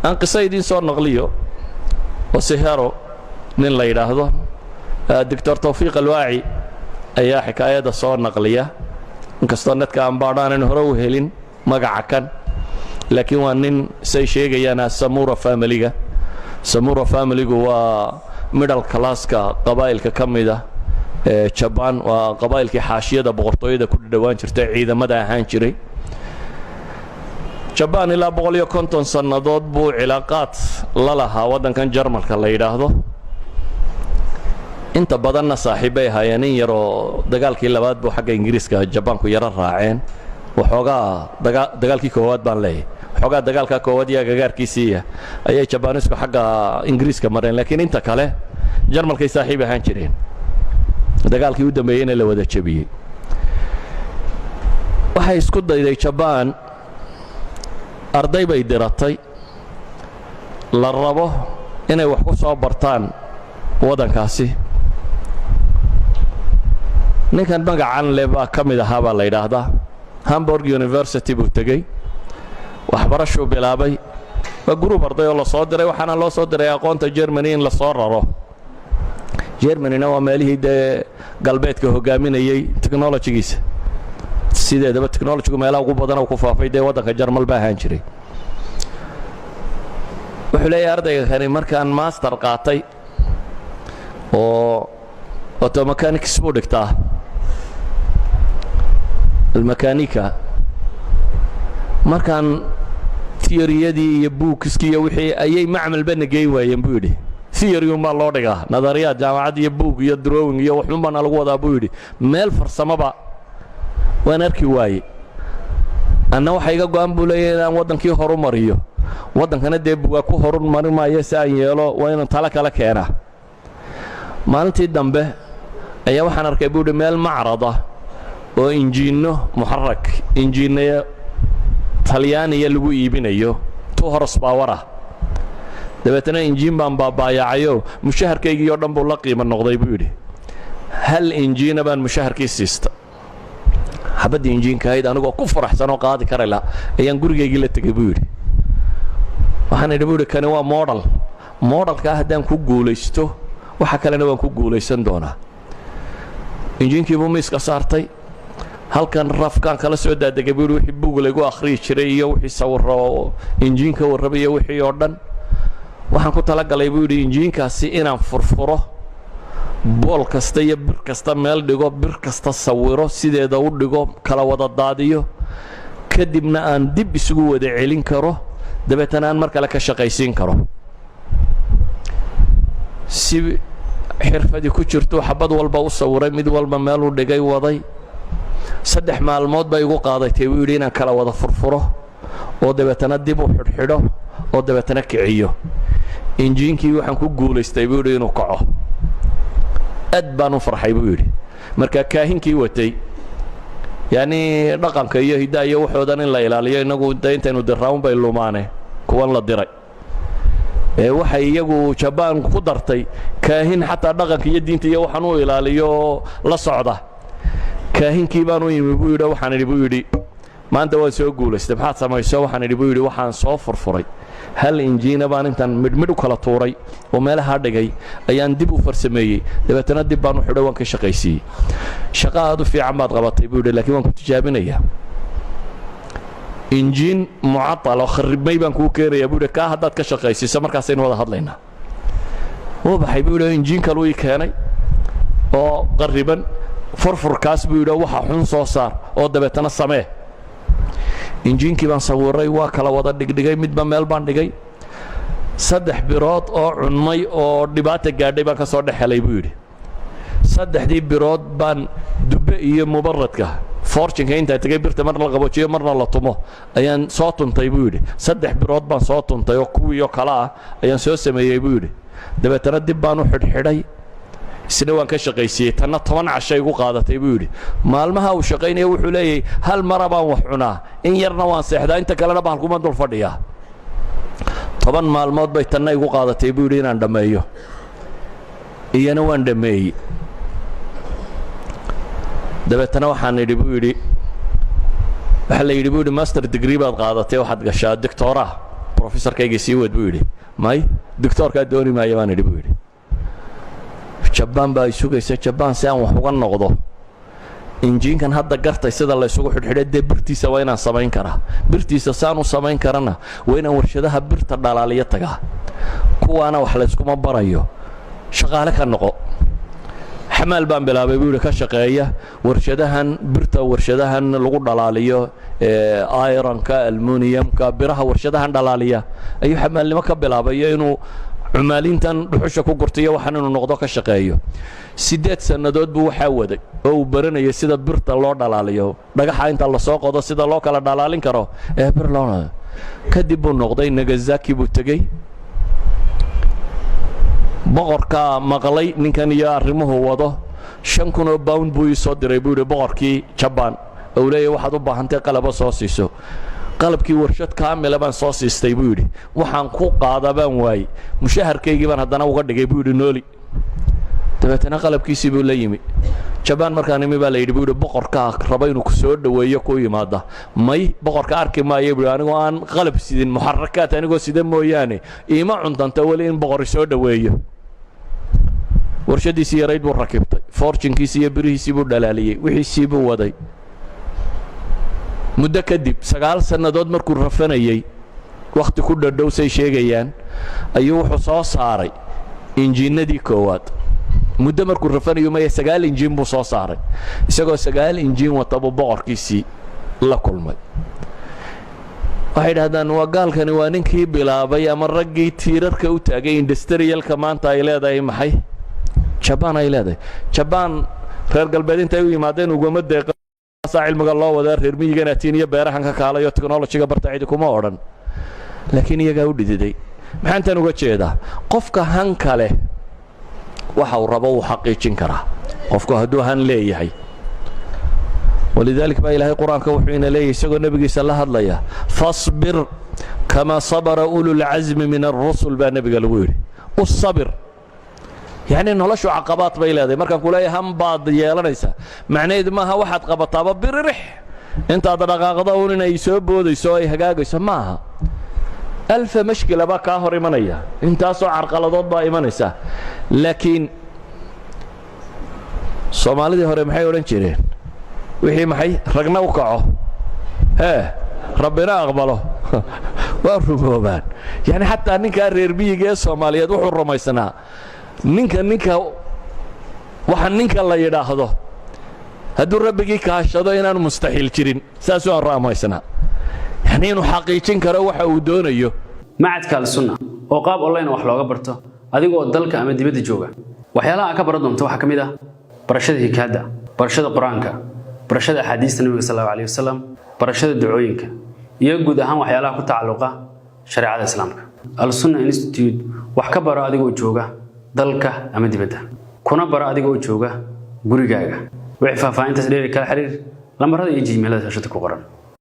Aan qiso idiin soo naqliyo Osihero nin la yidhaahdo, Doctor Tawfiiq Alwaaci ayaa xikaayadda soo naqliya. Inkastoo netka aan baadhaanan hore u helin magaca kan, laakiin waa nin say sheegayaan Samura familyga. Samura familygu waa middle classka qabaa'ilka ka mida ee Jabaan. Waa qabaa'ilkii xaashiyada boqortooyada ku dhadhowaan jirtay, ciidamada ahaan jiray. Jabaan ilaa 150 sannadood buu cilaaqaad la lahaa waddankan Jarmalka la yidhaahdo. Inta badanna saaxiibbay ahaayeen. In yaroo dagaalkii labaad buu xagga Ingiriiska Jabaanku yaro raaceen waxoogaa. Dagaalkii koowaad baan leeyahay, waxoogaa dagaalka koowaad iyo agagaarkiisiiya ayay Jabaanisku xagga Ingiriiska mareen, laakiin inta kale Jarmalkay saaxiib ahaan jireen. Dagaalkii u dambeeyeyna la wada jebiyey. Waxay isku dayday Jabaan, arday bay diratay la rabo inay wax ku soo bartaan waddankaasi. Ninkan magacan le baa ka mid ahaa baa la yidhaahdaa. Hamburg University buu tegey, waxbarashuu bilaabay. Waa group arday oo la soo diray, waxaana loo soo diray aqoonta Germany in la soo raro. Germanyna waa meelihii dee galbeedka hogaaminayey technologygiisa. Sideedaba technologygu meelaha ugu badan ku faafay dee waddanka Jarmal ba ahaan jiray. Wuxuu leeyahay ardayga kani, markaan master qaatay oo automechanics buu dhigtaa, almakanika, markaan theoryadii iyo bookskii iyo wixii ayay macmalba nageyn waayeen, buu yidhi. Theory unbaa loo dhigaa, nadariyaad jaamacad iyo book iyo drawing iyo waxun baana lagu wadaa, buu yidhi. Meel farsamaba waan arki waaye. Anna waxa iga go'an, buu leeyahay, inaan waddankii horu mariyo. Waddankana dee bugaa ku horumari maayo. Si aan yeelo waa inaan talo kala keenaa. Maalintii dambe ayaa waxaan arkay, buu yidhi, meel macrad ah oo injiinno muxarak, injiinno Talyaaniya lagu iibinayo, 2 horse power ah. Dabeetana injiin baan baabaayacayo, mushaharkaygii oo dhan buu la qiimo noqday, buu yidhi. Hal injiina baan mushaharkii siista. Xabaddii injiinka ahayd anigoo ku faraxsan oo qaadi karayla ayaan gurigaygii la tegey, buu yidhi. Waxaan idhi, buu yidhi, kani waa model. Modelkaa haddaan ku guulaysto, waxa kalena waan ku guulaysan doonaa. Injiinkii buu miiska saartay. Halkan rafkaan kala soo daadegay, buu yidhi, wixii buug laygu akhriyi jiray iyo wixii sawiro injiinka warrabay iyo wixii oo dhan. Waxaan ku talagalay, buu yidhi, injiinkaasi inaan furfuro, bool kasta iyo bir kasta meel dhigo, bir kasta sawiro, sideeda u dhigo, kala wada daadiyo, kadibna aan dib isugu wada celin karo, dabeetana aan mar kale ka shaqaysiin karo. Si xirfadii ku jirto xabad walba u sawiray, mid walba meeluu dhigay, waday. 3 maalmood bay igu qaadatay, buu yidhi, inaan kala wada furfuro oo dabeetana dib u xidhxidho oo dabeetana kiciyo injiinkii. Waxaan ku guulaystay, buu yidhi, inuu kaco. Aad baan u farxay, buu yidhi. Marka kaahinkii watay, yacnii dhaqanka iyo hiddaha iyo waxoodan in la ilaaliyo, innagu de intaynu diraaun bay lumaane. Kuwan la diray ee waxay iyagu Jabaan ku dartay kaahin xataa dhaqanka iyo diinta iyo waxaan u ilaaliyo la socda. Kaahinkii baan u yimi, buu yidhi. Waxaan idhi, buu yidhi, maanta waan soo guulaystay, maxaad samayso? Waxaan idhi, buu yidhi, waxaan soo furfuray hal injiina baan intaan midhmidh u kala tuuray oo meelahaa dhigay ayaan dib u farsameeyey, dabeetana dib baan u xidhay, waan ka shaqaysiiyey. Shaqo aad u fiican baad qabatay, buu yidhi, laakiin waan ku tijaabinayaa. Injiin mucatal oo kharribmay baan kuu keenayaa, buu yidhi. Kaa haddaad ka shaqaysiiso, markaasaynu wada hadlaynaa. Wuu baxay, buu yidhi. Injiin kaluu ii keenay oo qarriban. Furfurkaas, buu yidhi, waxa xun soo saar oo dabeetana samee. Injiinkii baan sawiray, waa kala wada dhigdhigay, midba meel baan dhigay. Saddex birood oo cunmay oo dhibaata gaadhay baan ka soo dhex helay, buu yidhi. Saddexdii birood baan dubbe iyo mubaradka forjinka intaa tegay, birta marna la qaboojiyo, marna la tumo, ayaan soo tuntay, buu yidhi. Saddex birood baan soo tuntay oo kuwii oo kale ah ayaan soo sameeyey, buu yidhi. Dabeetana dib baan u xidhxidhay, isna waan ka shaqaysiiyey. Tanna 10 cashay igu qaadatay, buu yidhi. Maalmaha uu shaqaynaya, wuxuu leeyahay, hal mara baan wax cunaa, in yarna waan seexdaa, inta kalena bahalkuma dul fadhiyaa. 10 maalmood bay tanna igu qaadatay, buu yidhi, inaan dhammeeyo. Iyana waan dhammeeyey. Dabeetana waxaan idhi, buu yidhi, waxaa la yidhi, buu yidhi, master degree baad qaadatay, waxaad gashaa doctoraa, professor baad noqonaysaa. Professorkayga sii wad, buu yidhi. May, doctoorkaa dooni maayo, baan idhi, buu yidhi. Jabaan baa sugaysa. Jabaan si aan wax uga noqdo, injiinkan hadda gartay sida la isugu xidhxidhay, dee birtiisa waa inaan samayn karaa. Birtiisa saan u samayn karana, waa inaan warshadaha birta dhalaaliyo tagaa. Kuwaana wax layskuma barayo, shaqaale ka noqo. Xamaal baan bilaabay, buu yidhi, ka shaqeeya warshadahan birta, warshadahan lagu dhalaaliyo ironka, almuniyamka, biraha warshadahan dhalaaliya ayuu xamaalnimo ka bilaabay, iyo inuu cumaalintan dhuxusha ku gurtayo, waxaan inuu noqdo ka shaqeeyo. 8 sannadood buu waxaa waday oo uu baranayay sida birta loo dhalaaliyo, dhagaxa inta lasoo qodo sida loo kala dhalaalin karo ee bir loo. Kadib buu noqday, Nagasaki buu tegey. Boqorkaa maqlay ninkan iyo arrimuhu wado. 5,000 oo pound buu ii soo diray, buu yidhi, boqorkii Jabaan, ou leeyahy waxaad u baahantay qalaba soo siiso. Qalabkii warshad kaamila baan soo siistay, buu yidhi. Waxaan ku qaada baan waayey. Mushaharkaygii baan haddana uga dhigay, buu yidhi, nooli. Dabeetana qalabkiisii buu la yimi Jabaan. Markaan imi baa la yidhi, buu yidhi, boqorkaa raba inuu ku soo dhoweeyo, ku yimaada. May, boqorka arki maayo, buu yidhi, anigoo aan qalab sidin, muxarakaat anigoo sida mooyaane, iima cuntanta weli in boqor soo dhoweeyo. Warshadiisii yarayd buu rakibtay, forgingkiisii iyo birihiisii buu dhalaaliyey, wixiisii buu waday. Muddo kadib, 9 sannadood markuu rafanayey, wakhti ku dhadhow say sheegayaan, ayuu wuxuu soo saaray injiinadii koowaad. Muddo markuu rafanayo, maya, 9 injiin buu soo saaray. Isagoo 9 injiin wata buu boqorkiisii la kulmay. Waxay idhahdaan waa gaalkani waa ninkii bilaabay ama raggii tiirarka u taagay industrialka maanta ay leedahay, maxay, Jabaan ay leedahay. Jabaan reer galbeed intay u yimaadeen ugama deeqsaa cilmiga loo wadaa. Reer miyigan atiin iyo beerahan ka kaalayo technologyga barta, cidi kuma odhan, laakiin iyagaa u dhididay. Maxaan tan uga jeedaa? Qofka hanka leh waxa uu rabo wuu xaqiijin karaa, qofku hadduu han leeyahay. ولذلك baa Ilaahay Qur-aanka wuxuu ina leeyahy, isagoo nebigiisa la hadlaya: فاصبر كما صبر أولو العزم من الرسل, baa nebiga lagu yidhi. U sabir, yacni noloshu caqabaad bay leedahay. Markaan ku leeyahay han baad yeelanaysaa, macnaheedu maaha waxaad qabataaba biririx intaad dhaqaaqdo un inay soo boodayso oo ay hagaagayso. Ma aha. ألف مشكلة baa kaa hor imanaya, intaasoo carqaladood baa imanaysa. Laakiin Soomaalidii hore maxay odhan jireen? Wixii maxay ragna u kaco hee Rabbina aqbalo waa rumoobaan. Yani xataa ninkaa reer miyiga ee Soomaaliyeed wuxuu rumaysnaa ninka waxa ninka la yidhaahdo hadduu Rabbigii kaashado inaanu mustaxiil jirin. Saasuu aan rumaysnaa, yani inuu xaqiijin karo waxa uu doonayo. Macadka Al-Sunna oo qaab online wax looga barto adigoo dalka ama dibadda jooga. Waxyaalaha aad ka baran doonto waxaa ka mid ah barashada hikaada, barashada Qur-aanka, barashada axaadiista Nabiga sal Allahu alayhi wasalam, barashada ducooyinka iyo guud ahaan waxyaalaha ku tacalluqa shareecada Islaamka. Al-Sunna Institute wax ka baro adigoo jooga dalka ama dibadda, kuna baro adigoo jooga gurigaaga. Wixii faahfaahintaas dheeri, kala xiriir lambarada iyo gmailada shashada ku qoran.